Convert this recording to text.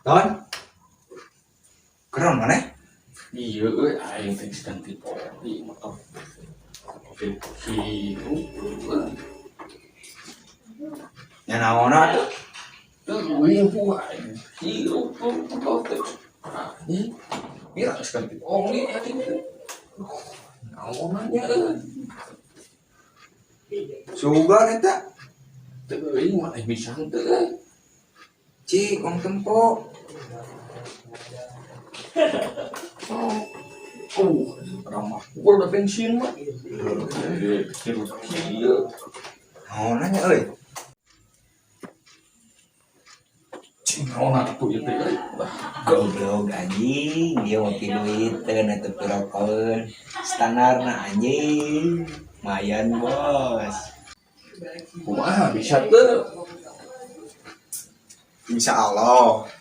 Ton. Keren mana? Iya euy, aing teh geus ganti oli motor. Mobil hirup euy. Nya naonna tuh? Teuing ku aing hirup tuh motor teh. Anjing. Pira geus ganti oli anjing teh. Duh, naonan nya euy. Sugan eta. Teuing mah aing bisa henteu euy. Cik, wong tempo. Oh, ramah gua udah bensin mah. Eh, hirup kieu. Naonna nya euy? Cing naonan atuh ieu teh euy. Lah, Goblok anjing, dia mau duiteun atuh pirokoeun. Standarna anjing. Lumayan, Bos. Kumaha bisa teu? Insya Allah.